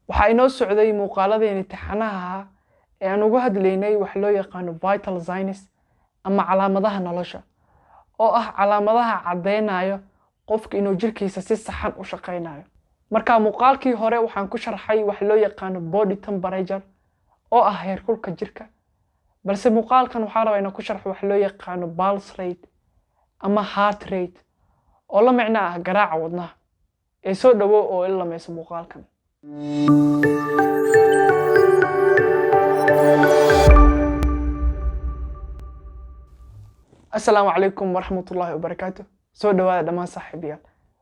Waxaa inoo socday muuqaaladeen imtixaanaha ee aan uga hadlaynay wax loo yaqaano vital signs ama calaamadaha nolosha, oo ah calaamadaha caddeynayo qofka inuu jirkiisa si saxan u shaqeynayo. Marka muuqaalkii hore waxaan ku sharxay wax loo yaqaano body temperature, oo ah heerkulka jirka, balse muuqaalkan waxaa rabaa inaan ku sharxo wax loo yaqaano pulse rate ama heart rate, oo la micno ah garaaca wadnaha. Ee soo dhawow oo ila lameyso muuqaalkan. Asalaamu calaykum waraxmatullaahi wabarakaatu. Soo dhawaada dhammaan saaxiibayaal.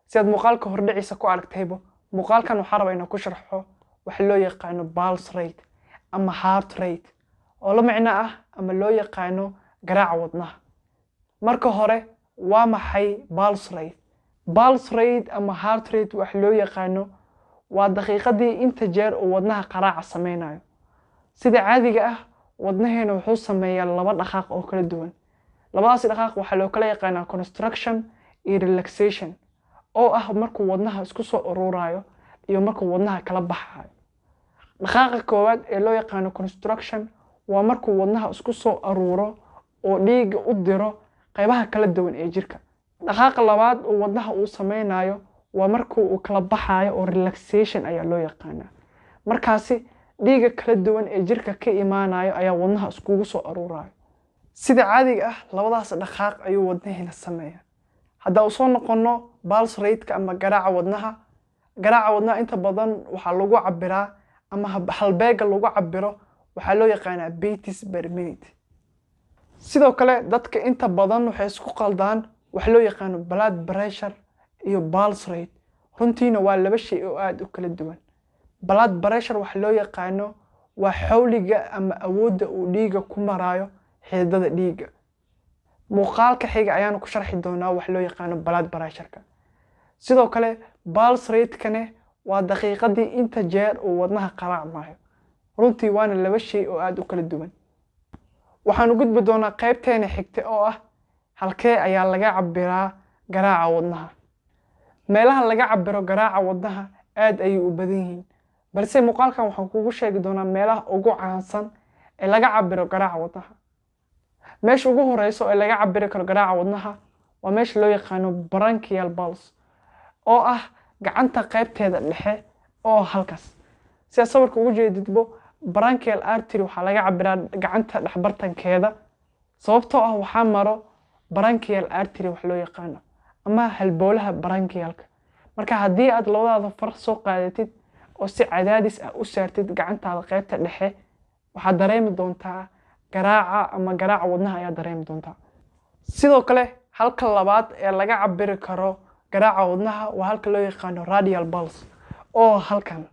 Si aad muuqaalka hordhiciisa ku aragtaybo, muuqaalkan waxaa rabaa inaan ku sharxo wax loo yaqaano pulse rate ama heart rate, oo la micno ah ama loo yaqaano garaaca wadnaha. Marka hore, waa maxay pulse rate? Pulse rate ama heart rate wax loo yaqaano waa daqiiqadii inta jeer uu wadnaha qaraaca sameynayo. Sida caadiga ah, wadnaheena wuxuu sameeyaa laba dhaqaaq oo kala duwan. Labadaas dhaqaaq waxaa loo kala yaqaanaa contraction iyo relaxation, oo ah markuu wadnaha isku soo ururayo iyo markuu wadnaha kala baxayo. Dhaqaaqa koowaad ee loo yaqaano contraction waa markuu wadnaha isku soo aruuro oo dhiigga u diro qaybaha kala duwan ee jirka. Dhaqaaqa labaad uu wadnaha uu sameynayo waa markuu uu kala baxayo, oo relaxation ayaa loo yaqaanaa. Markaasi dhiigga kala duwan ee jirka ka imaanayo ayaa wadnaha iskugu soo aruurayo. Sida caadiga ah, labadaas dhaqaaq ayuu wadnaheena sameeyaa. Hadda u soo noqono pulse rate-ka ama garaaca wadnaha. Garaaca wadnaha inta badan waxaa lagu cabiraa ama halbeega lagu cabiro waxaa loo yaqaanaa beats per minute. Sidoo kale, dadka inta badan waxay isku qaldaan wax loo yaqaano blood pressure iyo pulse rate. Runtiina waa laba shay oo aada u kala duwan. Blood pressure wax loo yaqaano waa xawliga ama awoodda uu dhiigga ku marayo xididada dhiigga. Muuqaalka xiga ayaanu ku sharxi doonaa wax loo yaqaano blood pressure-ka. Sidoo kale, pulse rate-kane waa daqiiqadii inta jeer uu wadnaha qaraacmayo. Runtii waana laba shay oo aada u kala duwan. Waxaanu gudbi doonaa qaybteena xigta, oo ah halkee ayaa laga cabiraa garaaca wadnaha. Meelaha laga cabiro garaaca wadnaha aada ayay u badan yihiin, balse muuqaalkan waxaan kugu sheegi doonaa meelaha ugu caansan ee laga cabiro garaaca wadnaha. Meesha ugu horeyso ee laga cabiri karo garaaca wadnaha waa meesha loo yaqaano brachial pulse, oo ah gacanta qaybteeda dhexe, oo halkaas sidaad sawirka ugu jeedidbo. Brachial artery waxaa laga cabiraa gacanta dhexbartankeeda, sababtoo ah waxaa maro brachial artery wax loo yaqaano ama halbowlaha brachialka. Marka haddii aad labadaada far soo qaadatid oo si cadaadis ah u saartid gacantaada qaybta dhexe, waxaad dareemi doontaa garaaca ama garaaca wadnaha ayaa dareemi doontaa. Sidoo kale, halka labaad ee laga cabiri karo garaaca wadnaha waa halka loo yaqaano radial pulse, oo halkan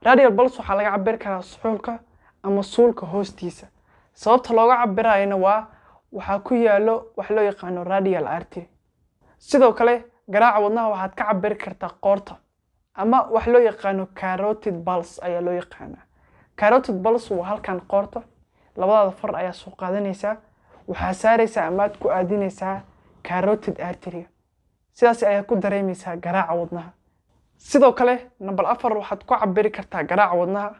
radial pulse waxaa laga cabiri karaa suxuulka ama suulka hoostiisa. Sababta looga cabirayana waa waxaa ku yaalo wax loo yaqaano radial artery. Sidoo kale, garaaca wadnaha waxaad ka cabiri kartaa qoorta ama wax loo yaqaano carotid pulse ayaa loo yaqaanaa. Carotid pulse waa halkan qoorta. Labadaada far ayaa soo qaadanaysaa, waxaa saaraysaa ama aad ku aadinaysaa carotid artery. Sidaas ayaa ku dareemaysaa garaaca wadnaha. Sidoo kale, number 4, waxaad ku cabiri kartaa garaaca wadnaha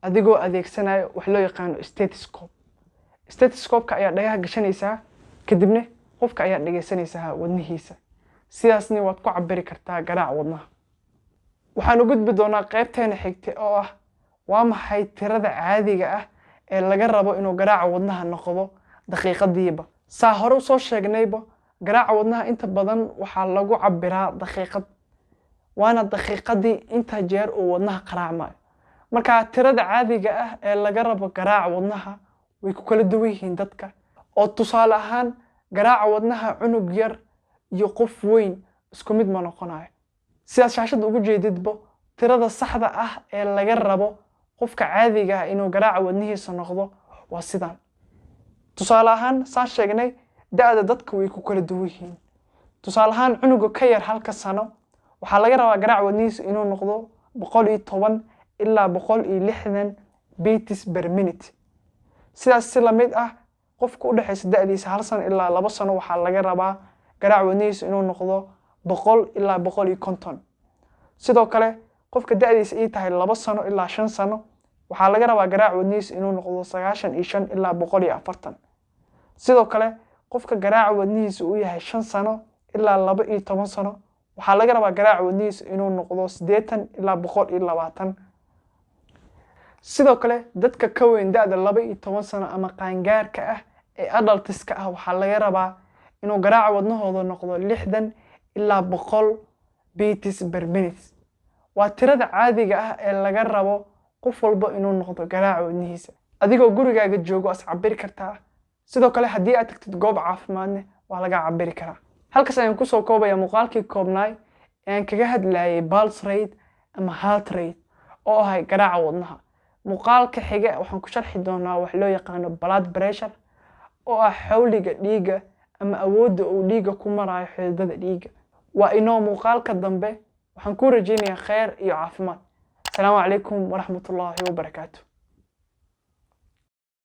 adigoo adeegsanayo wax loo yaqaano stethoscope. Stethoscope-ka ayaa dhagaha gashanaysaa, kadibna qofka ayaa dhegeysanaysaa wadnihiisa. Sidaasna waad ku cabiri kartaa garaaca wadnaha. Waxaan u gudbi doonaa qaybteena xigta, oo ah waa maxay tirada caadiga ah ee laga rabo inuu garaaca wadnaha noqdo daqiiqadiiba? Saa hore usoo sheegnayba, garaaca wadnaha inta badan waxaa lagu cabiraa daqiiqad, waana daqiiqadii inta jeer uu wadnaha qaraacmayo. Marka tirada caadiga ah ee laga rabo garaaca wadnaha way ku kala duwan yihiin dadka, oo tusaale ahaan garaaca wadnaha cunug yar iyo qof weyn isku mid ma noqonayo. Sidaad shaashadda ugu jeedidbo, tirada saxda ah ee laga rabo qofka caadiga ah inuu garaaca wadnihiisa noqdo waa sidaan. Tusaale ahaan, saan sheegnay, da-da dadka way ku kala duwan yihiin. Tusaale ahaan, cunuga ka yar halka sano waxaa laga rabaa garaaca wadnihiisa inuu noqdo 110 ilaa 160 beats per minute. Sidaas si lamid ah, qofka u dhexaysa da-diisa 1 sano ilaa 2 sano waxaa laga rabaa garaaca wadnihiisa inuu noqdo 100 ilaa 150. Sidoo kale, Qofka da'diisa ii tahay 2 sano ilaa 5 sano waxaa laga rabaa garaaca wadnihiisa inuu noqdo 95 ilaa 140. Sidoo kale, qofka garaaca wadnihiisa uu yahay 5 sano ilaa 12 sano waxaa laga rabaa garaaca wadnihiisa inuu noqdo 80 ilaa 120. Sidoo kale, dadka ka weyn da'da 12 sano ama qaangaarka ah ee adults-ka ah waxaa laga rabaa inuu garaaca wadnahooda noqdo 60 ilaa 100 beats per minute. Waa tirada caadiga ah ee laga rabo qof walba inuu noqdo garaaca wadnihiisa. Adigoo gurigaaga joogo is cabiri kartaa. Sidoo kale, haddii aad tagtid goob caafimaadne, waa laga cabiri karaa. Halkaas ayaan kusoo koobaya muuqaalkii koobnaay ee aan kaga hadlayay pulse rate ama heart rate, oo ahay garaaca wadnaha. Muuqaalka xiga waxaan ku sharxi doonaa wax loo yaqaano blood pressure, oo ah xawliga dhiigga ama awoodda uu dhiigga ku marayo xididada dhiigga. Waa inoo muuqaalka dambe. Waxaan kuu rajaynayaa kheyr iyo caafimaad. Asalaamu calaykum waraxmatullaahi wabarakaatu.